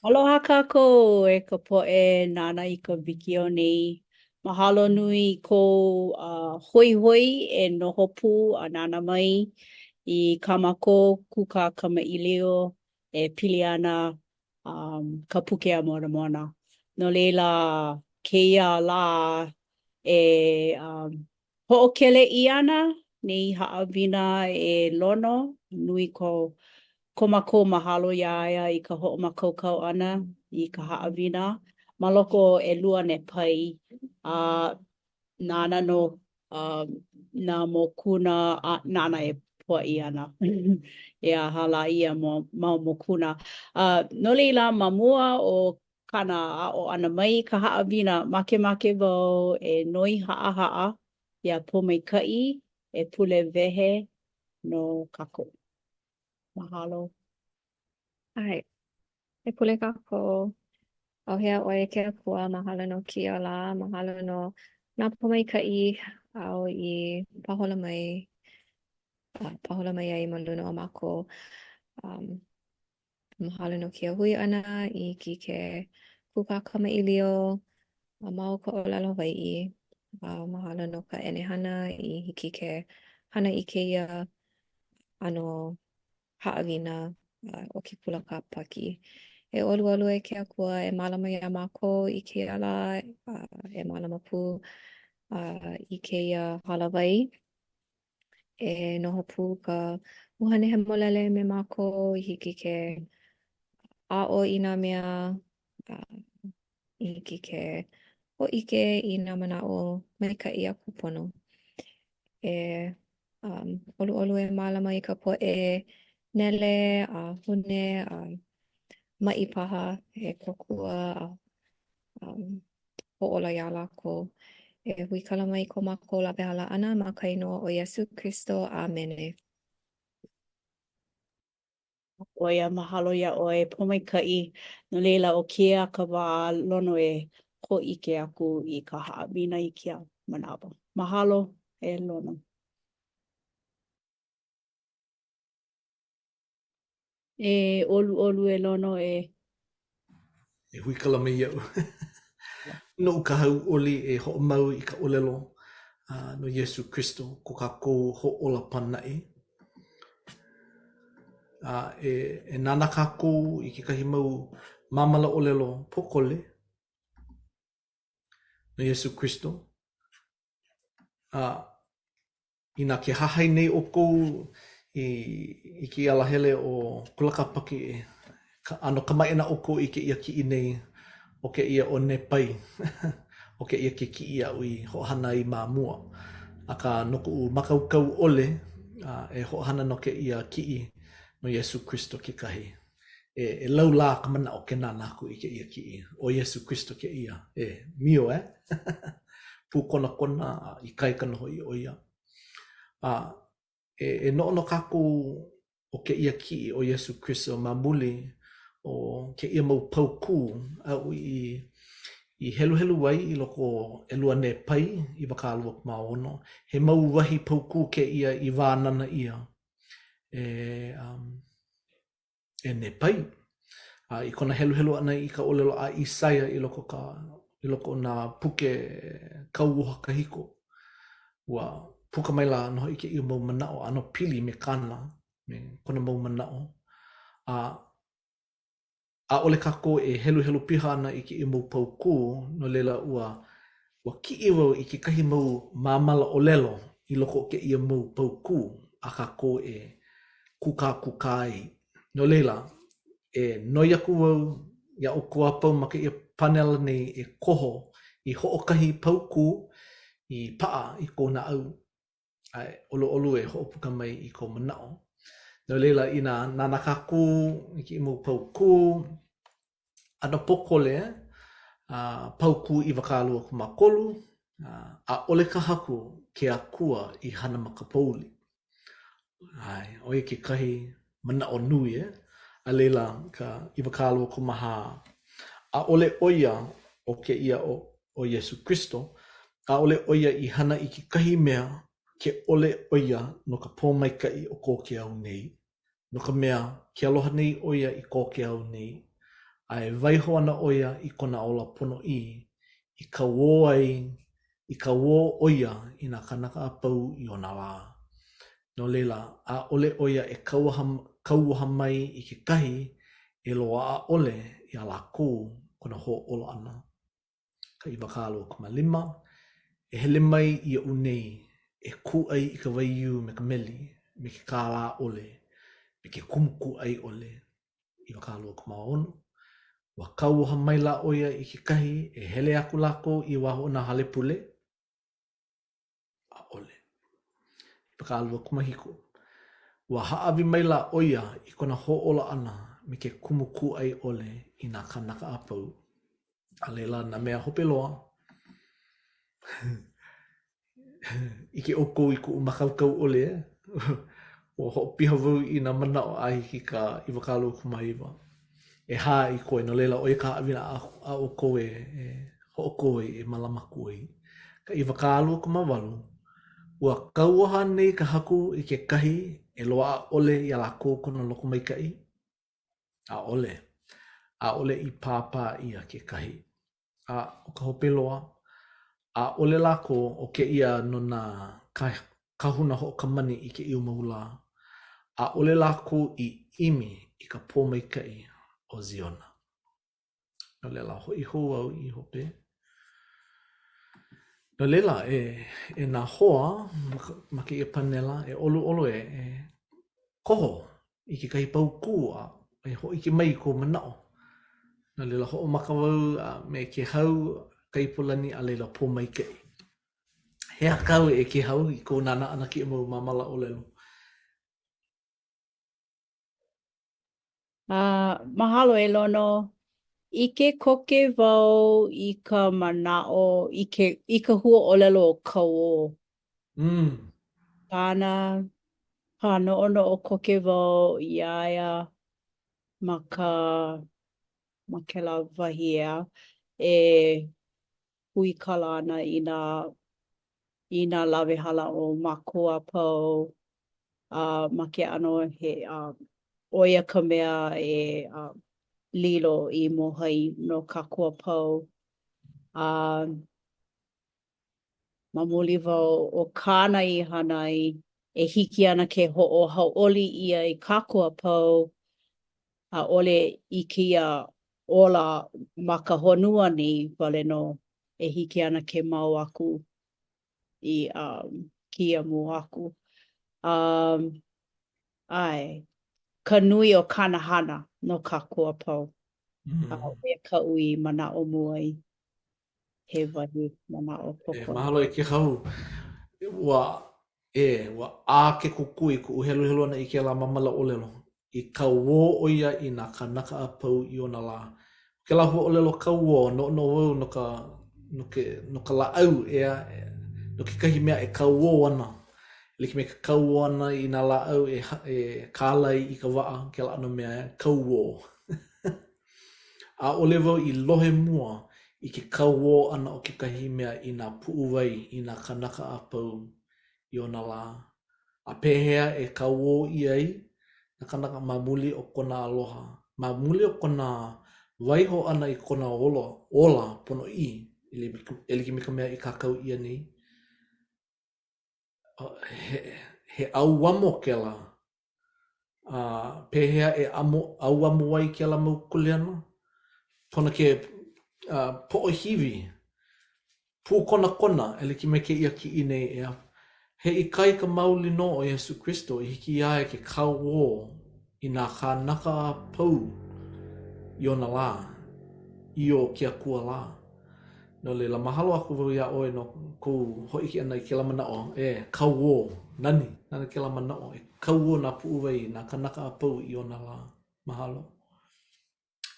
Aloha kākou e ka poʻe nānā i ka wikiō nei. Mahalo nui i kou uh, hoihoi e noho pū a nānā mai i kā mākou kūkā kamaʻilio e pili ana um, ka puke a Moramona. No laila, kēia lā e um, Hoʻokele ʻia ana nei haʻawina e Lono, nui ko ko mākou mahalo iā ia i ka hoʻomākaukau ʻana i ka haʻawina ma loko o ʻElua Nepai, a nāna nō um, nā mokuna a nāna e puaʻi ana e aha lā ia mau mokuna. Uh, no laila, ma mua o kāna aʻo ʻana mai i ka haʻawina, makemake wau e noi haʻahaʻa iā Pōmaikaʻi e pule wehe no kākou. Mahalo. ʻAe. E pule kākou. ʻAuhea ʻoe e ke Akua, mahalo no kēia lā, mahalo no nā pōmaikaʻi āu i pāhola mai, uh, pāhola mai ai ma luna o mākou. Um, Mahalo no kēia hui ʻana i hiki ke kūkā kamaʻilio ma o ka ʻōlelo Hawaiʻi. A mahalo no ka ʻenehana i hiki ke hana i kēia ʻano haʻawina o ke kula Kāpaki. E ʻoluʻolu e ke Akua e mālama iā mākou i kēia lā, a e mālama pū i kēia hālāwai. E noho pū ka ʻUhane Hemolele me mākou i hiki ke aʻo i nā mea, a i hiki ke hōʻike i nā manaʻo maikaʻi a kūpono. E um, ʻoluʻolu e mālama i ka poʻe nele a hune a maʻi paha e kōkua a um, hoʻōla iā lākou. E huikala mai ko mākou lawehala ʻana ma ka inoa ʻo Iesū Kristo. ʻĀmene. ʻO ia, mahalo iā ʻoe, pōmaikaʻi. No laila, ʻo kēia ka wā Lono e hōʻike aku i ka haʻawina i kēia manawa. Mahalo, e Lono. E ʻoluʻolu e Lono e. E huikala mai iaʻu. Noʻu ka hauʻoli e hoʻomau i ka ʻōlelo uh, no Iesū Kristo, ko kākou hoʻōla pānaʻi. A e, e nānā kākou i kekahi mau māmala ʻōlelo pōkole no Iesū Kristo. A Inā ke hahai nei ʻoukou i, i kēia alahele o Kula Kāpaki, ʻano kamaʻāina ʻoukou i kēia kiʻi nei, ʻo kēia ʻo Nepai, ʻo kēia ke kiʻi aʻu i hoʻohana ai ma mua. Akā, no koʻu mākaukau ʻole, e hoʻohana nō kēia kiʻi no Iesū Kristo kekahi. E, e laulā ka manaʻo ke nānā aku i kēia kiʻi. ʻO Iesū Kristo kēia. E, mio, eh? Pūkonakona a ikaika nō hoʻi ʻo ia. A e, e noʻonoʻo kākou ʻo kēia kiʻi ʻo Iesū Kristo ma muli o kēia mau paukū aʻu i i heluhelu ai i loko o ʻElua Nepai 26, he mau wahi paukū kēia i wānana ʻia e um, e Nepai. A i kona heluhelu ʻana i ka ʻōlelo a ʻIsaia i loko ka i loko o nā puke kauoha kahiko, ua puka maila nō hoʻi kēia mau manaʻo ʻano pili me kāna, me kona mau manaʻo. A ʻaʻole kākou e heluhelu piha ana i kēia mau paukū, no laila ua ua kiʻi wau i kekahi mau māmala ʻōlelo i loko o kēia mau paukū a kākou e kūkākūkā ai. No laila, e noi aku wau iā ʻoukou a pau ma kēia panela nei e koho i hoʻokahi paukū i paʻa i kou naʻau a e ʻoluʻolu e hoʻopuka mai i kou manaʻo. No laila, inā nānā kākou i kēia mau paukū, ʻano pōkole, a paukū 23, ʻaʻole ka Haku ke Akua i hana ma ka pouli. ʻAe, ʻo ia kekahi manaʻo nui, eh? A laila, ka 24, ʻaʻole ʻo ia ʻo kēia ʻo, ʻo Iesū Kristo, ʻaʻole ʻo ia i hana i kekahi mea ke ʻole ʻo ia no ka pōmaikaʻi o ko ke ao nei, no ka mea, ke aloha nei ʻo ia i ko ke ao nei. A e waiho ana ʻo ia i kona ola ponoʻī, i kauō ai, i kauō ʻo ia i nā kānaka a pau i ona lā. No laila, ʻaʻole ʻo ia e kauoha, kauoha mai i kekahi e loaʻa ʻole iā lākou kona hoʻōla ʻana. Ka 25, E hele mai iaʻu nei, e kūʻai i ka waiū me ka meli, me ke kālā ʻole, me ke kumu kūʻai ʻole. 26, Ua kauoha maila ʻo ia i kekahi e hele aku lākou i waho o nā hale pule? ʻAʻole. 27, Ua hāʻawi maila ʻo ia i kona hoʻōla ʻana me ke kumu kūʻai ʻole i nā kānaka a pau. A laila, nā mea hope loa, ʻike ʻoukou i kuʻu mākaukau ʻole, ua hoʻopiha wau i nā manaʻo a hiki i ka 29. ʻEhā i koe, no laila, ʻo ia ka haʻawina a ʻoukou e hoʻokō ai, e mālama aku ai. Ka 28, ua kauoha anei ka Haku i kekahi e loaʻa ʻole iā lākou kona lokomaikaʻi? ʻAʻole. ʻAʻole i pāpā ʻia kekahi. A ʻo ka hope loa, ʻaʻole lākou ʻo kēia no nā kāhuna hoʻokamani i kēia mau lā, ʻaʻole lākou i ʻimi i ka pōmaikaʻi o Ziona. No laila, hoʻi hou au i hope. No laila, e, e nā hoa ma, ma kēia panela, e ʻoluʻolu e, e koho i kekahi paukū a e hōʻike mai i kou manaʻo. No laila, hoʻomaka wau a me Kēhau Kaipolani a laila Pōmaikaʻi. He aha kāu e Kēhau i kou nānā ʻana kēia mau māmala ʻōlelo? Uh, mahalo e Lono. ʻIke koke wau i ka manaʻo, i ke, i ka huaʻōlelo ʻo kauō. Mm. Kāna, pānoʻonoʻo koke wau iā ia ma ka, ma kēlā wahi ʻeā, e huikala ana i nā, i nā lawehala o mākou a pau, a ma ke ʻano he, a, ʻo ia ka mea e a, lilo i mōhai no kākou a pau. A ma muli wau o kāna i hana ai, e hiki ana ke hoʻohauʻoli ʻia i kākou a pau, ʻaʻole i kēia ola ma ka honua nei wale nō e hiki ana ke mau aku i um, kēia mua aku. Um, ʻae, ka nui o kāna hana no kākou a pau. Mm. A ʻo ia kaʻu i manaʻo mua ai. He wahi manaʻo E, mahalo e Kēhau. Ua, e, ua ʻā ke kukui i kuʻu heluhelu ʻana i kēlā māmala ʻōlelo. I kauō ʻo ia i nā kānaka a pau i ona lā. Kēlā huaʻōlelo kauō, noʻonoʻo wau no ka, no ke, no ka lāʻau, ʻeā, no kekahi mea e kauō ana. E like me ke kauō ʻana i nā lāʻau e, e kālai i ka waʻa, kēlā ʻano mea, kauō. ʻAʻole wau i lohe mua i ke kauō ʻana o kekahi mea i nā puʻuwai i nā kānaka a pau i ona lā. A pehea e kauō ʻia ai nā kānaka ma muli o kona aloha, ma muli o kona waiho ʻana i kona ola, ola ponoʻī, e like me ka mea i kākau ʻia nei? He, he ʻauamo kēlā. A pehea e ʻamo, ʻauamo ai kēlā mau kuleana? Pono ke uh, poʻohiwi pūkonakona e like me kēia kiʻi nei, ʻeā. He ikaika maoli nō ʻo Iesū Kristo i hiki iā ia ke kauō i nā kānaka a pau i ona lā, i o ke Akua lā. No laila, mahalo aku wau iā ʻoe no kou hōʻike ʻana i kēlā manaʻo, e kauō, nani, nani kēlā manaʻo, e kauō nā puʻuwai, nā kānaka a pau i ona lā. Mahalo.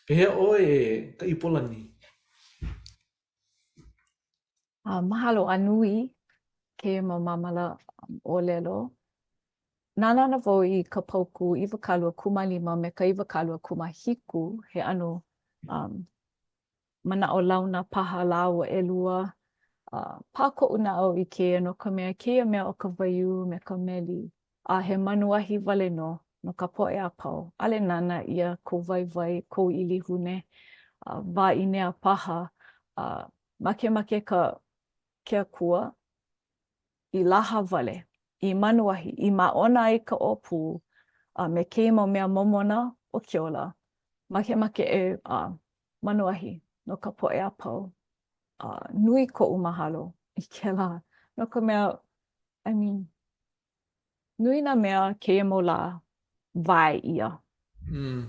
Pehea ʻoe e Kaipolani? Uh, mahalo a nui kēia mau māmala ʻōlelo. Nānā ana wau i ka paukū 25 me ka 27, he ʻano um, manaʻo launa paha lāua ʻelua. Uh, pā koʻu naʻau i kēia no ka mea, kēia mea o ka waiū me ka meli, a he manuahi wale nō. no ka poʻe a pau. ʻAʻole nānā ʻia kou waiwai, kou ʻilihune, a wā ʻīnea paha, a makemake ka ke Akua i laha wale, i manuahi, i māʻona ai ka ʻōpū, a me kēia mau mea momona o ke ola, makemake e a manuahi no ka poʻe a pau. A nui koʻu mahalo i kēlā, no ka mea, I mean, nui nā mea kēia mau lā wae ʻia. Mm.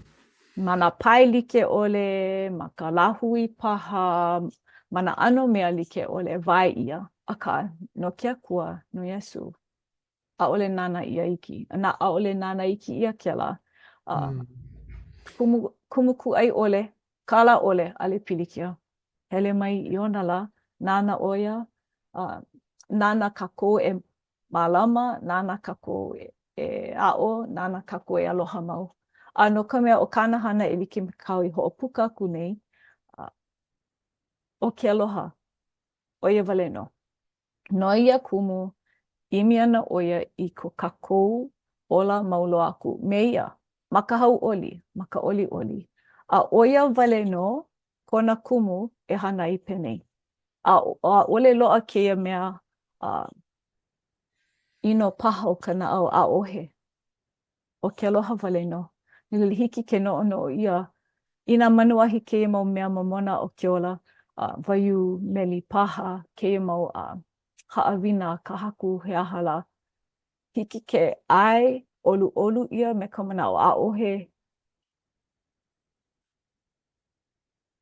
Ma nā pae like ʻole, ma ka lāhui paha, ma nā ʻano mea like ʻole, wae ʻia. Akā, no ke Akua, no Iesū, ʻaʻole nānā ʻia iki. Na, ʻaʻole nānā iki ʻia kēlā. Uh, mm. kumu, kumu kūʻai ʻole, kālā ʻole, ʻaʻole pilikia. Hele mai i ona lā, nāna ʻo ia, uh, nāna kākou e mālama, nāna kākou e, e aʻo, nāna kākou e aloha mau. A no ka mea, ʻo kāna hana e like me kāu i hoʻopuka aku nei, uh, ʻo ke aloha, ʻo ia wale nō. No ia kumu, ʻimi ana ʻo ia i ko kākou ola mau loa aku me ia, ma ka hauʻoli, ma ka ʻoliʻoli. A ʻo ia wale nō kona kumu e hana ai penei. A ʻaʻole loaʻa kēia mea a ʻino paha o ka naʻau, ʻaʻohe. ʻO ke aloha wale nō. No laila, hiki ke noʻonoʻo ʻia inā manuahi kēia mau mea momona o ke ola, a waiū meli paha, kēia mau a haʻawina a ka Haku he aha lā, hiki ke ʻae ʻoluʻolu ʻia me ka manaʻo ʻaʻohe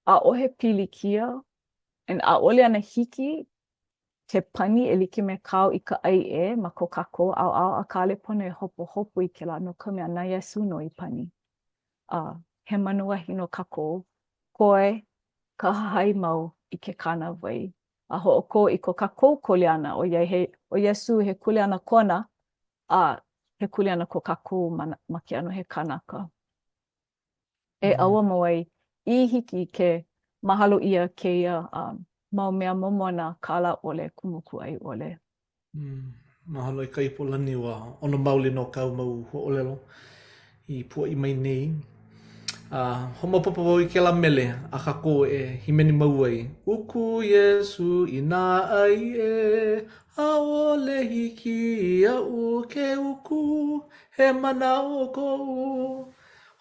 ʻaʻohe pilikia and ʻaʻole ana hiki ke pani e like me kāu i ka ʻaiʻē ma ko kākou ʻaoʻao, akā ʻaʻole pono e hopohopo i kēlā no ka mea, na Iesū nō i pani. A he manuahi no kākou, koe ka hahai mau i ke kānāwai a hoʻokō i ko kākou kuleana, ʻoiai he, ʻo Iesū he kuleana kona, a he kuleana ko kākou ma, ma ke ʻano he kanaka. E ʻauamo ai i hiki ke mahalo ʻia kēia um, mau mea momona kālā ʻole, kumu kūʻai ʻole. Mm, mahalo e Kaipolani, ua ʻono maoli nō kāu mau huaʻōlelo i puaʻi mai nei. A uh, hoʻomaopopo wau i kēlā mele a kākou e hīmeni mau ai. Uku Iesū i nā ʻaiʻē, ʻaʻole hiki iaʻu ke uku, he manaʻo koʻu.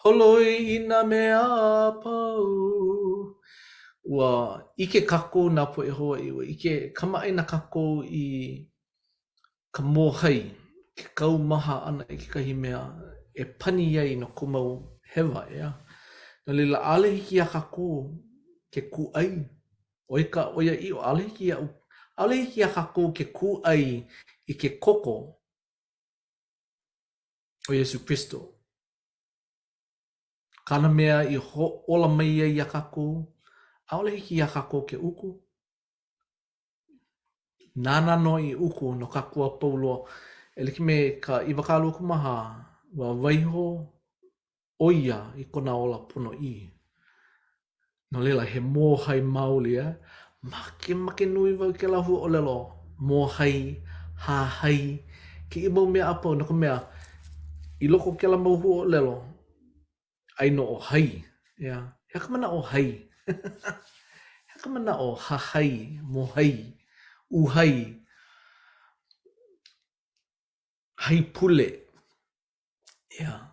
Holoi i nā mea a pau. Ua ʻike kākou nā poʻe Hawaiʻi, ua ʻike kamaʻāina kākou i ka mōhai, ke kaumaha ʻana i kekahi mea e pani ai no kou mau hewa, ʻeā. No laila, ʻaʻole hiki iā kākou ke kūʻai, ʻo ia ka ʻoiaʻiʻo, ʻaʻole hiki iaʻu, ʻaʻole hiki iā kākou ke kūʻai i ke koko o Iesū Kristo. Kāna mea i hoʻōla mai ai iā kākou, ʻaʻole hiki iā kākou ke uku. Nāna nō i uku no kākou a pau loa. E like me ka 24, ua waiho ʻo ia i kona ola ponoʻī. No laila, he mōhai maoli, eh? Makemake nui wau i kēlā huaʻōlelo, mōhai, hahai, kēia mau mea a pau, no ka mea, i loko o kēlā mau huaʻōlelo, ai nō ʻo hai, ʻeā? He aha ka manaʻo o hai? He aha ka manaʻo o hahai, mōhai, uhai, haipule? ʻEā.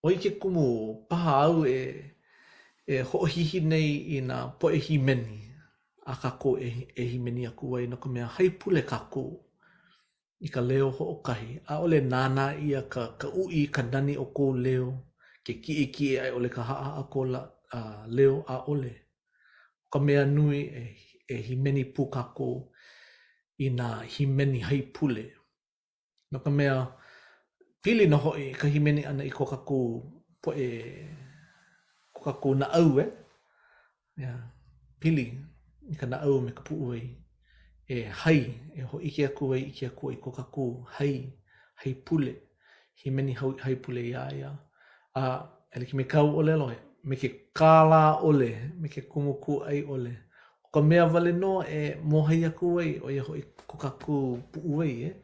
ʻO ia ke kumu paha au e e hoʻohihi nei i nā poʻe hīmeni a kākou e e hīmeni aku ai no ka mea haipule kākou i ka leo hoʻokahi. ʻAʻole nānā ʻia ka ka uʻi, ka nani o kou leo, ke kiʻekiʻe a i ʻole ka haʻahaʻa kou leo, ʻaʻole. ʻO ka mea nui e e hīmeni pū kākou i nā hīmeni haipule. No ka mea, pili nō hoʻi ka hīmeni ʻana i ko kākou poʻe, ko kākou naʻau, e? Yeah. Pili i ka naʻau me ka puʻuwai e hai, e hōʻike aku ai i ke Akua i ko kākou hai, haipule, hīmeni haipule iā ia. A e like me kāu ʻōlelo, me ke kālā ʻole, me ke kumu kūʻai ʻole, ʻo ka mea wale nō e mōhai aku ai, ʻo ia hoʻi ko kākou puʻuwai, e,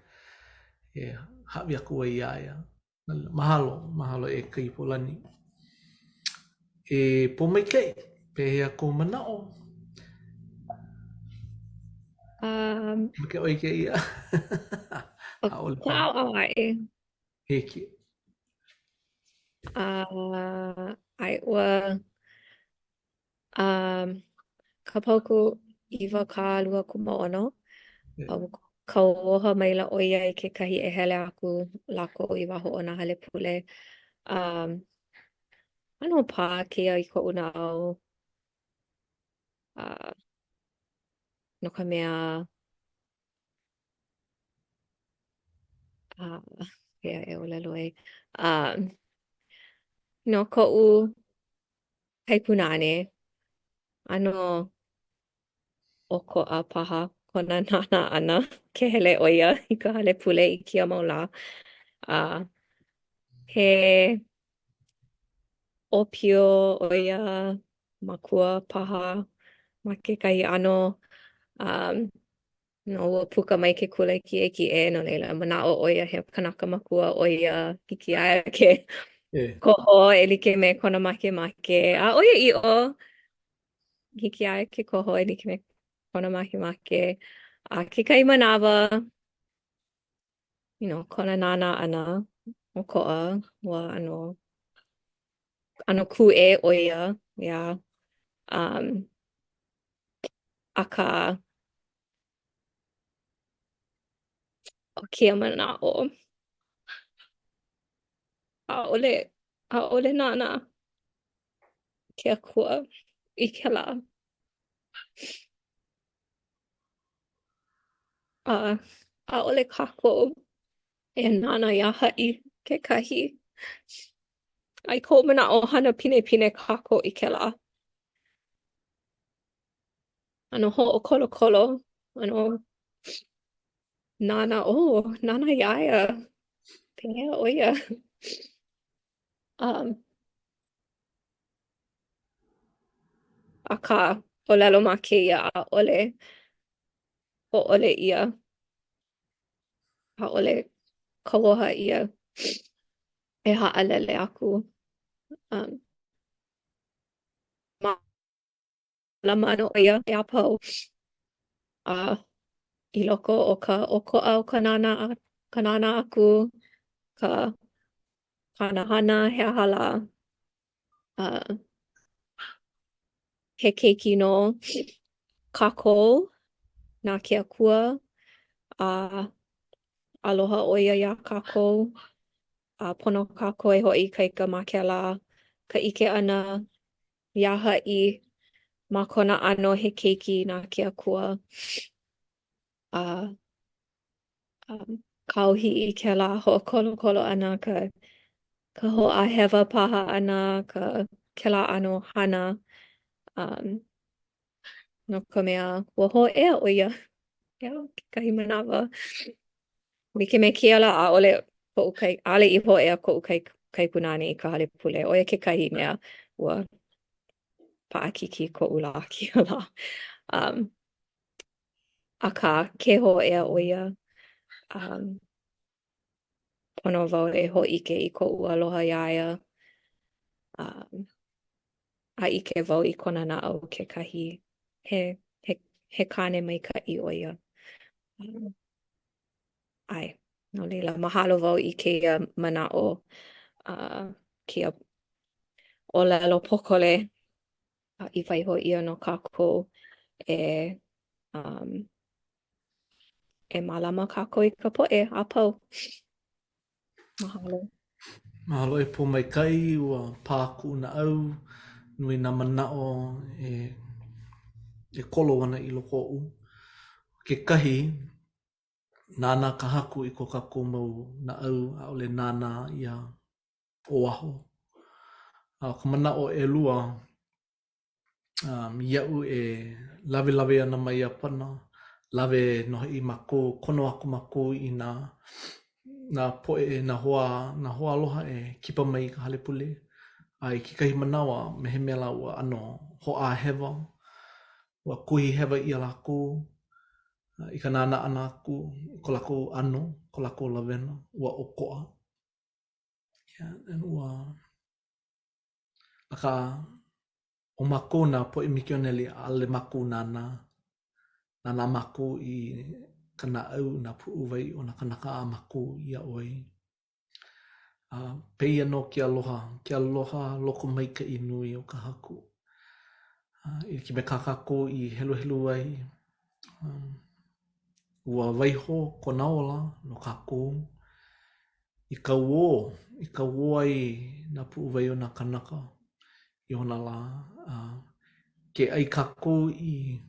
e hāʻawi aku ai iā ia. Mahalo, mahalo e Kaipolani. E Pōmaikaʻi, pehea kou manaʻo? Um, Make ʻoe i kēia? ʻO ka ʻaoʻao aʻe. Hiki. Uh, ʻae, ua um, ka paukū 26, a ua kauoha maila ʻo ia i kekahi e hele aku lākou i waho o nā hale pule. Um, ʻano pā kēia i koʻu naʻau uh, no ka mea uh, pehea e ʻōlelo ai um, no koʻu kaikunāne ʻano ʻokoʻa paha kona nānā ʻana ke hele ʻo ia i ka hale pule i kēia mau lā. A he ʻōpio ʻo ia, makua paha ma kekahi ʻano. Um, no, ua puka mai ke kula kiʻekiʻe, no laila, manaʻo ʻo ia he kanaka makua ʻo ia, hiki iā ia ke koho e like me kona makemake. A ʻoiaʻiʻo, hiki iā ia ke koho e like me kona makemake. A kekahi manawa, you know, kona nānā ʻana ʻokoʻa, ua ʻano ʻano kūʻē ʻo ia, yeah. Um, akā, ʻo kēia manaʻo, ʻaʻole, ʻaʻole nānā ke Akua i kēlā. A ʻaʻole kākou e nānā iā haʻi kekahi. A i koʻu manaʻo, hana pinepine kākou i kēlā. ʻAno hoʻokolokolo, ʻano nānā, oh, nānā iā ia, pehea ʻo ia? Um, akā, ʻōlelo ma kēia, ʻaʻole hōʻole ʻia, ʻaʻole kauoha ʻia e haʻalele aku. Um, mālama nō ʻo ia iā pau. A i loko o ka ʻokoʻa o ka nānā ka nānā aku, ka kāna hana, he aha lā, uh, he keiki nō kākou na ke Akua, a aloha ʻo ia iā kākou, a pono kākou e hoʻoikaika ma kēlā ka ʻike ʻana iā haʻi ma kona ʻano he keiki na ke Akua. A um, kāohi i kēlā hoʻokolokolo ʻana, ka, ka hoʻāhewa paha ʻana, ka kēlā ʻano hana, um, no ka mea, ua hōʻea ʻo ia, yeah, kekahi manawa. Like me kēia lā, ʻaʻole koʻu kai, ʻaʻole i hōʻea koʻu kai, kaikunāne i ka hale pule. ʻO ia kekahi mea ua paʻakikī koʻu lā kēia lā. Um, akā, ke hōʻea ʻo ia, um, pono wau e hōʻike i koʻu aloha iā ia. Um, a ʻike wau i kona naʻau kekahi, he, he, he kāne maikaʻi ʻo ia. Um, ʻae, no laila, mahalo wau i kēia manaʻo, uh, kēia ʻōlelo pōkole i waiho ʻia no kākou e um, e mālama kākou i ka poʻe a pau. Mahalo. Mahalo e Pōmaikaʻi, ua pā kuʻu naʻau, nui nā manaʻo e, e kolo ana i loko oʻu. Kekahi, nānā ka Haku i ko kākou mau naʻau, ʻaʻole nānā iā o waho. A ʻo ka manaʻo ʻelua, um, iaʻu e lawelawe ana ma Iāpana, lawe nō hoʻi mākou, kono aku mākou i nā nā poʻe, nā hoa, nā hoaaloha e kipa mai i ka hale pule. A i kekahi manawa, me he mea lā ua ʻano hoʻāhewa, ua kuhi hewa ʻia lākou i ka nānā ʻana aku i ko lākou ʻano, ko lākou lawena, ua ʻokoʻa. Yeah, and ua akā ʻo mākou nā poʻe mikioneli ʻaʻole mākou nānā. Nānā mākou i ka naʻau, nā puʻuwai o nā kānaka a mākou i aʻo ai. A pēia nō ke aloha, ke aloha lokomaikaʻi nui o ka Haku. A e like me kā kākou i heluhelu ai, um, ua waiho kona ola no kākou i kauō, i kauō ai nā puʻuwai o nā kānaka i ona lā. A ke ʻai kākou i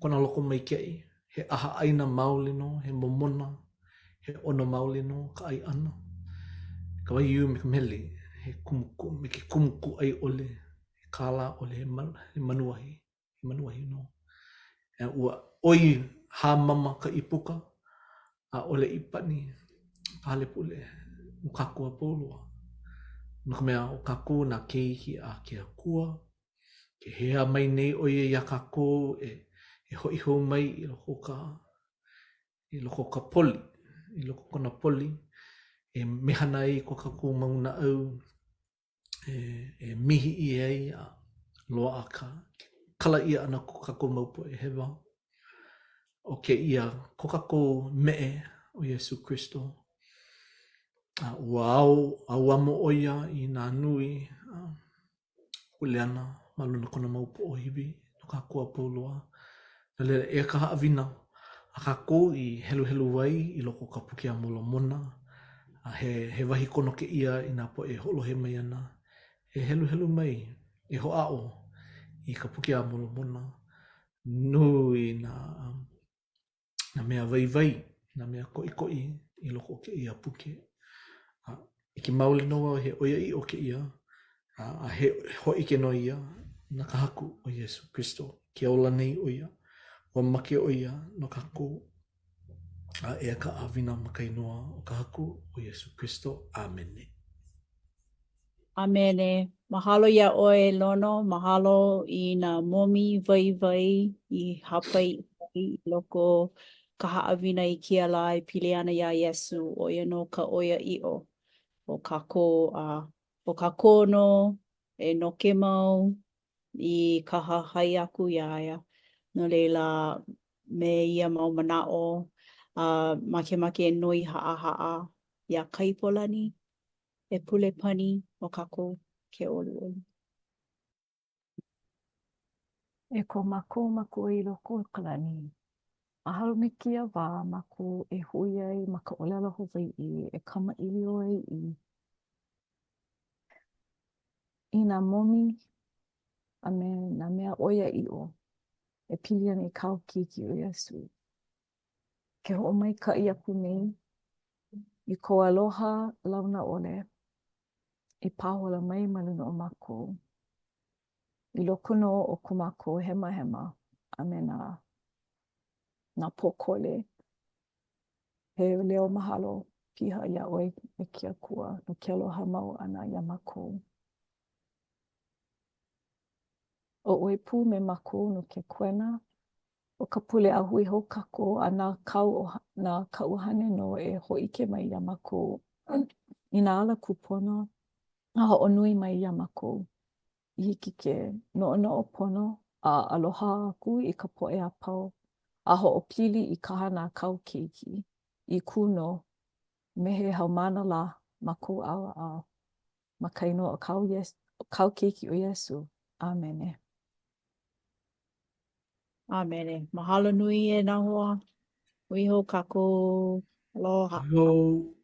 kona lokomaikaʻi, he ʻahaʻaina maoli nō, he momona, he ʻono maoli nō ka ʻai ʻana. Ka waiū me ka meli, he kumu, me ke kumu kūʻai ʻole, he kālā ʻole, he, he manuahi, he manuahi nō. Ua ʻoi hāmama ka ʻīpuka, ʻaʻole i pani ka hale pule no kākou a pau loa. No ka mea, ʻo kākou nā keiki a ke Akua, ke hea mai nei ʻo ia iā kākou e, e hoʻi hou mai i loko o ka, i loko o ka poli, i loko o kona poli, e mehana ai ko kākou mau naʻau, e, e mihi ʻia ai a loaʻa ka kala ʻia ʻana ko kākou mau poʻe hewa. ʻO kēia ko kākou meʻe ʻo Iesū Kristo. A ua ao, ʻauamo ʻo ia i nā nui a kuleana ma luna o kona mau poʻohiwi no kākou a pau loa. No laila, eia ka haʻawina a kākou i heluhelu ai i loko o ka Puke a Molomona, a he, he wahi kono kēia i nā poʻe e hoʻolohe mai ana, e heluhelu mai, e hoʻāʻo i ka Puke a Molomona. Nui nā, nā mea waiwai, nā mea koʻikoʻi i loko o kēia puke. A ʻike maoli nō wau he ʻoiaʻiʻo kēia, a, a he hōʻike nō ia na ka Haku ʻo Iesū Kristo. Ke ola nei ʻo ia, ua make ʻo ia no kākou. A eia ka haʻawina ma ka inoa o ka Haku ʻo Iesū Kristo. ʻĀmene. ʻĀmene. Mahalo iā ʻoe, Lono. Mahalo i nā momi waiwai i hāpai i loko o ka haʻawina i kēia lā e pili ana iā Iesū, ʻo ia nō ka ʻoiaʻiʻo o kākou, a ʻo kākou nō e noke mau i ka hahai aku iā ia. No laila, me ia mau manaʻo, a makemake e noi haʻahaʻa iā Kaipolani e pule pani no kākou ke ʻoluʻolu. E ko mākou Makua i loko o ka lani, mahalo me kēia wā mākou e hui ai ma ka ʻōlelo Hawaiʻi e kamaʻilio ai i i nā momi a me nā mea ʻoiaʻiʻo e pili ana i kāu keiki ʻo Iesū. Ke hoʻomaikaʻi aku nei i kou aloha launa ʻole i pāhola mai ma luna o mākou. I loko nō o ko mākou hemahema a me nā, nā pōkole, he leo mahalo piha iā ʻoe e ke Akua no ke aloha mau ʻana iā mākou. ʻO ʻoe pū me mākou no ke koena o ka pule a hui hou kākou a na kāu na ka ʻUhane nō e hōʻike mai iā mākou i nā ala kūpono a hoʻonui mai iā mākou i hiki ke noʻonoʻo pono a aloha aku i ka poʻe a pau a hoʻopili i ka hana a kāu keiki i kū nō me he haumāna lā ma kou ʻaoʻao. Ma ka inoa o kāu, Yes, kāu keiki ʻo Iesū. ʻĀmene. ʻĀmene. Mahalo nui e nā hoa. Hui hou kākou. Aloha. Hui hou.